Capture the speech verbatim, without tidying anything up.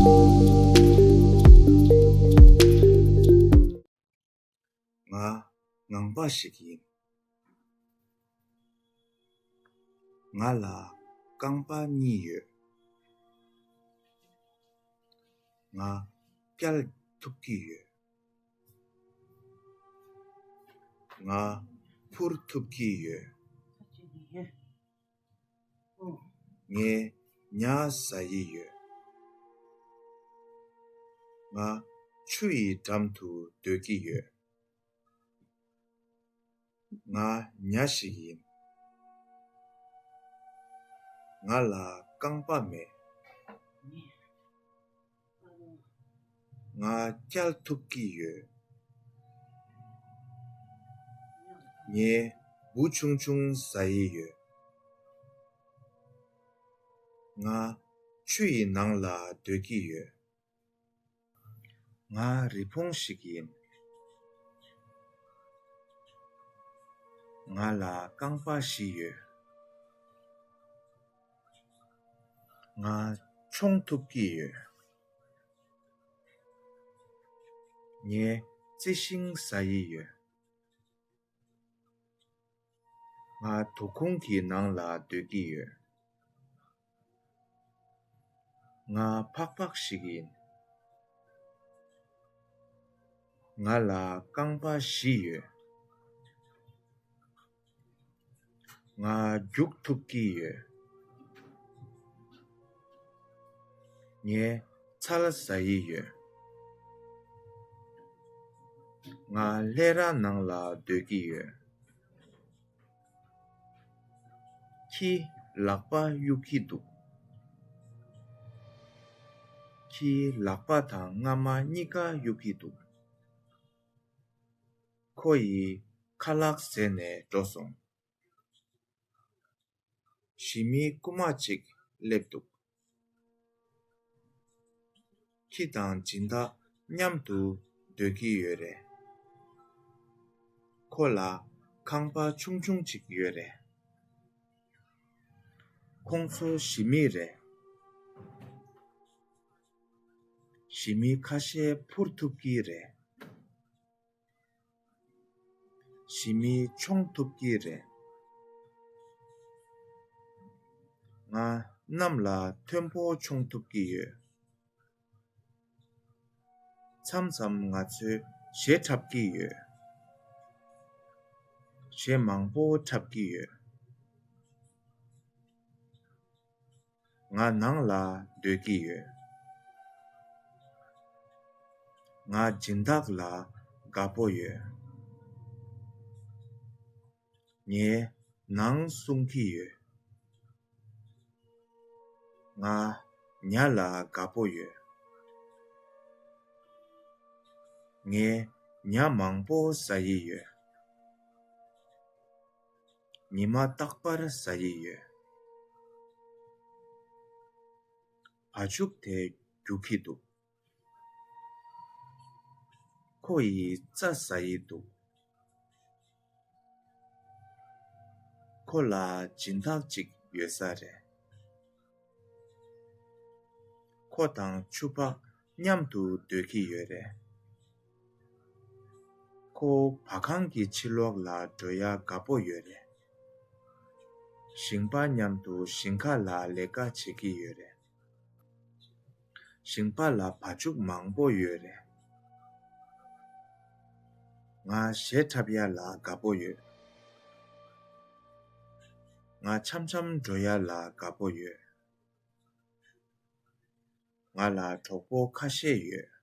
ང་ངང་པ་ཞིག་ཡིན། ང་ལ་རྐང་པ་གཉིས་ཡོད། ང་བསྐྱལ་ཐུབ་ཀྱི་ཡོད། ང་འཕུར་ཐུབ་ཀྱི་ཡོད། ངས་ཉ་ཟ་ཡི་ཡོད། ང་ཆུ་ཡི་འགྲམ་དུ་སྡོད་ཀྱི་ཡོད། ང་ཉ་ཞིག་ཡིན། ང་ལ་རྐང་པ་མེད། ང་བསྐྱལ་ཐུབ་ཀྱི་ཡོད། ངས་འབུ་ཆུང་ཆུང་ཟ་ཡི་ཡོད། ང་ཆུ་ཡི་ནང་ལ་སྡོད་ཀྱི་ཡོད། ང་རི་བོང་ཞིག་ཡིན། ང་ལ་རྐང་པ་བཞི་ཡོད། ང་མཆོང་ཐུབ་ཀྱི་ཡོད། ངས་རྩི་ཤིང་ཟ་ཡི་ཡོད། ང་དུ་ཁུང་གི་ནང་ལ་སྡོད་ཀྱི་ཡོད། ང་ཕག་ཕག་ཞིག་ཡིན། ང་ལ་རྐང་པ་བཞི་ཡོད། ང་རྒྱུག་ཐུབ་ཀྱི་ཡོད། ངས་ཚལ་ཟ་ཡི་ཡོད། ང་ལྷས་ར་ནང་ལ་སྡོད་ཀྱི་ཡོད། ཁྱི་ལག་པ་གཡུག་གི་འདུག་ཁྱིའི་ལག་པ་དང་རྔ་མ་གཉིས་ཀ་གཡུག་གི་འདུག་ཁོ་ཡི་ཁ་ལག་ཟས་ནས་འགྲོ་སོང་། ཞི་མིའི་རྐུན་མ་གཅིག་སླེབས་འདུག་ཁྱི་དང་སྦྱིན་བདག་མཉམ་དུ་སྡོད་ཀྱི་ཡོད་རེད། ཁོ་ལ་ཁང་པ་ཆུང་ཆུང་གཅིག་ཡོད་རེད། ཁོང་ཚོ་ཞི་མི་རེད། ཞི་མི་ཁ་ཤས་འཕུར་ཐུབ་ཀྱི་རེད། ཞི་མི་མཆོང་ཐུབ་ཀྱི་རེད། ང་གནམ་ལ་མཐོན་པོ་མཆོང་ཐུབ་ཀྱི་ཡོད། མཚམས་མཚམས་ང་ཚོས་གཞས་འཁྲབ་ཀྱི་ཡོད། གཞས་མང་པོ་འཁྲབ་ཀྱི་ཡོད། ང་ནང་ལ་སྡོད་ཀྱི་ཡོད། ང་སྦྱིན་བདག་ལ་དགའ་པོ་ཡོད། ངས་ནང་སྲུང་གི་ཡོད། ང་ཉ་ལ་དགའ་པོ་ཡོད། ངས་ཉ་མང་པོ་ཟ་ཡི་ཡོད། ཉི་མ་རྟག་པར་ཟ་ཡི་ཡོད། བ་ཕྱུགས་དེ་རྒྱུག་གི་འདུག་ཁོ་ཡིས་རྩྭ་ཟ་ཡི་འདུག་ཁོ་ལ་སྦྱིན་བདག་ཅིག་ཡོད་ས་རེད། ཁོ་དང་ཕྱུ་པ་མཉམ་དུ་སྡོད་ཀྱི་ཡོད་རེད། ཁོ་བ་གང་གི་ཕྱི་ལོགས་ལ་འགྲོ་ཡ་དགའ་པོ་ཡོད་རེད། ཞིང་པ་མཉམ་དུ་ཞིང་ཁ་ལ་ལས་ཀ་བྱེད་ཀྱི་ཡོད་རེད། ཞིང་པ་ལ་བ་ཕྱུགས་མང་པོ་ཡོད་རེད། ང་གཞས་འཁྲབ་ཡ་ལ་དགའ་པོ་ཡོད། ང་འཆམ་འཆམ་འགྲོ་ཡ་ལ་དགའ་པོ་ཡོད། ང་ལ་གྲོགས་པོ་ཁ་ཤས་ཡོད།